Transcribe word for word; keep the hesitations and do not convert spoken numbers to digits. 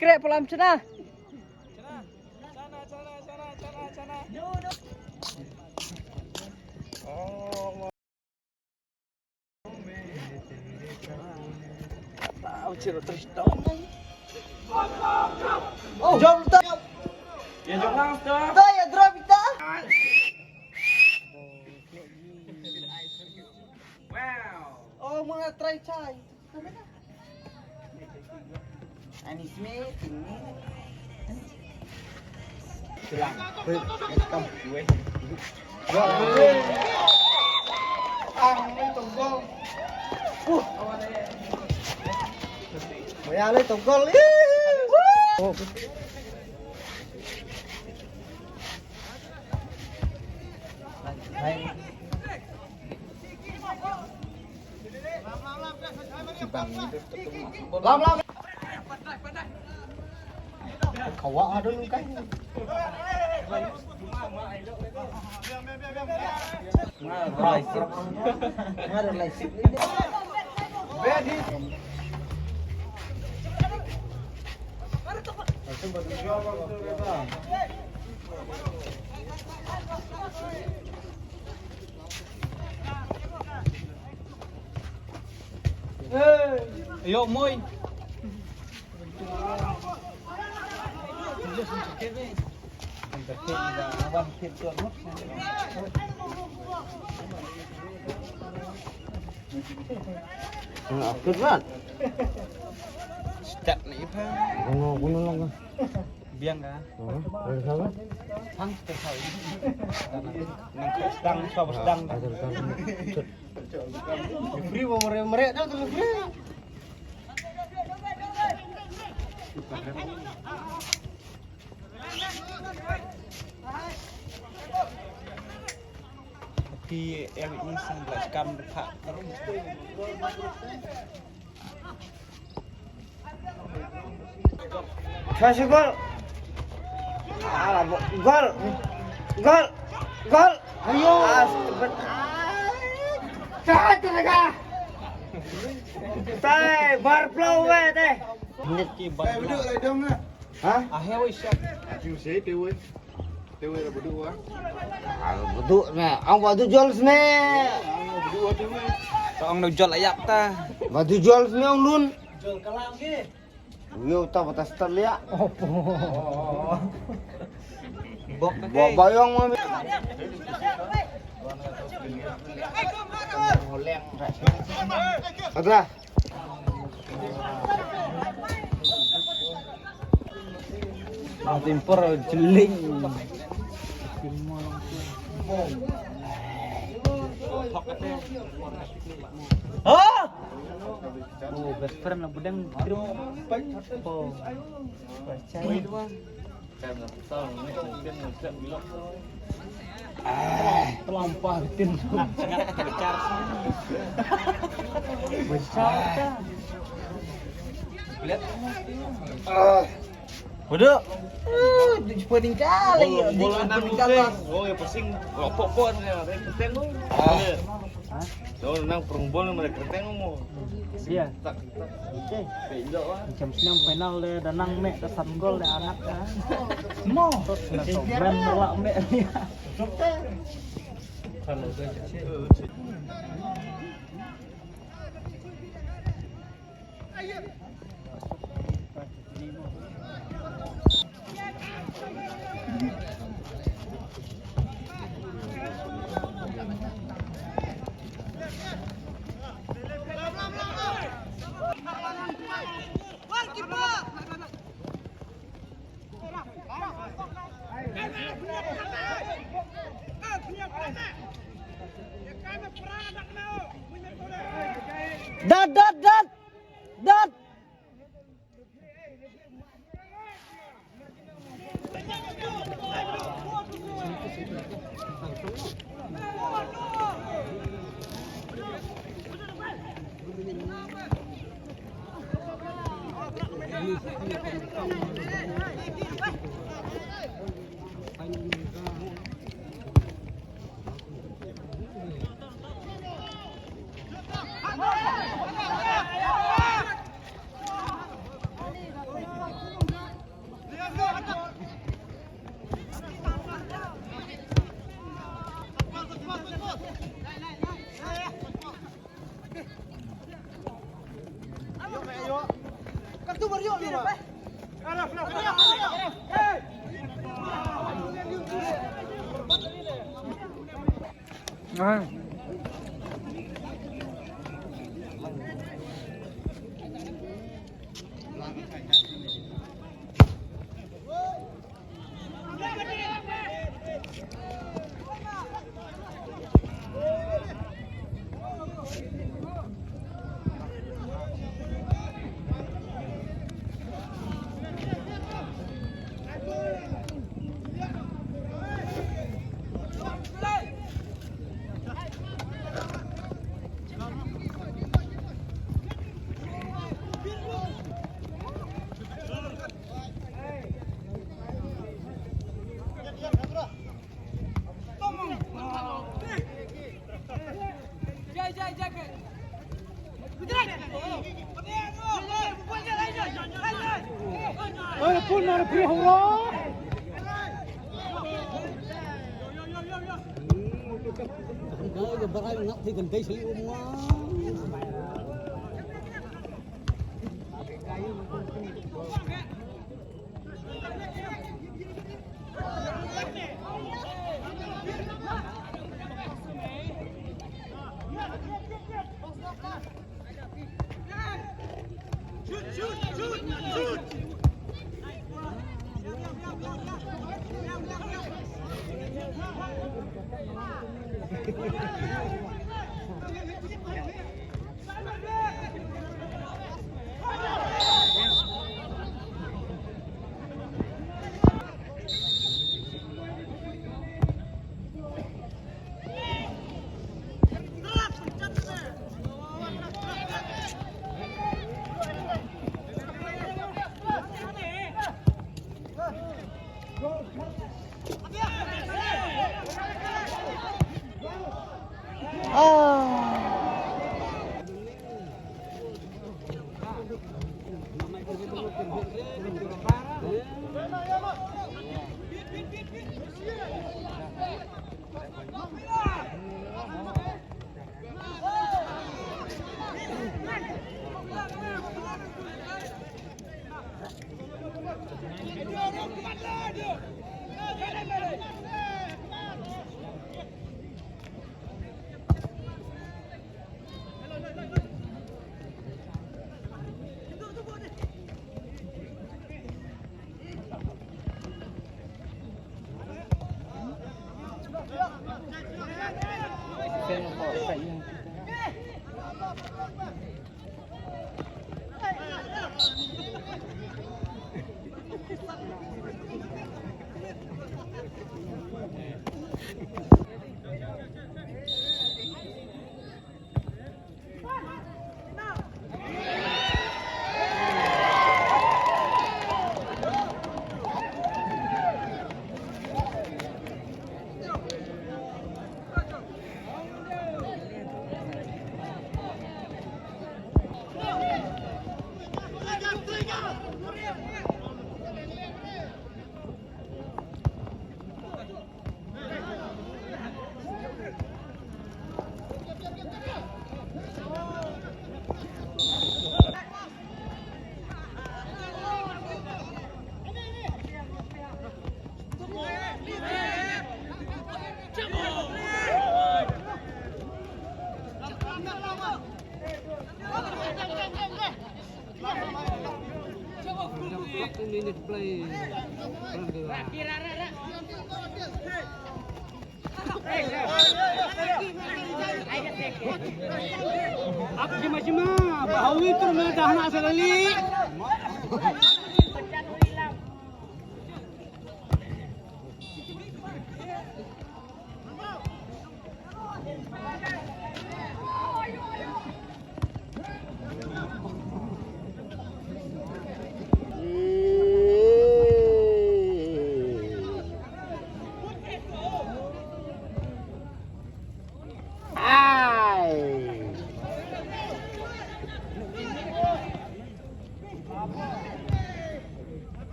Krek pelam chena. Oh, jump ta. Ya, jump lang, stop. Ta, ya, drop ita. Wow. Oh, mga try chai. Ani Smith ini. Silang. Welcome. Ang may tunggol. Uh. May alay tunggol. Oh. Lam, lam. Kawa ada lu kan. Ngar lai sip. Ngar lai sip. Ayo, Moy. Good man. Start ni pa. Kuno, kuno lang ka. Biang ka. Hah? Dari sana? Tang special. Nang sedang, siapa sedang? Ada sedang. Free mau mere-, mere dah tu free. Tapi yang ini sang belas kam dekat. Kasih gol. Alah, bo-, gol. Gol. Gol. Ayo. Ah, stupid. Sat tenaga. Tai, bar plau weh, teh. Minit ki bar. Eh, beduk lai dong, ah. Ha? Ah, ya, weh, siap. Aku saya, teh, weh. Teh wei la beduk wa. Ah, beduk ne. Ang ba du jol sne. Ang la beduk wa teh wei. To ang no jol ayap ta. Ba du jol sne ang lun. Jol kalam ke. Yo ta batas terliak. Bok ba bayong ma. Ada. Ang timpor jeling. Ha? Oh, best friend lah bedeng. Oh. Percaya. Ah, terlampau betul. Besar kan? Ah. Waduh. Uh, di sepening kali ya, di sepening kali. Oh, ya pusing. Rokok pun ya, kenteng tu. Ah. Hah? Nang perunggulan mereka kenteng mu. Iya. Tak, tak. Okey. Macam senang final dia dah nang mek dah san gol dah anak dah. Mo. Terus nak main melak mek. Dat, dat, dat. Dat. Oi, pun mar pri hura. Kan kai ga barai ngap ti kan kai sali umwa. Minute play. Ap jima jima, bahawi tur mel dahna sa lali.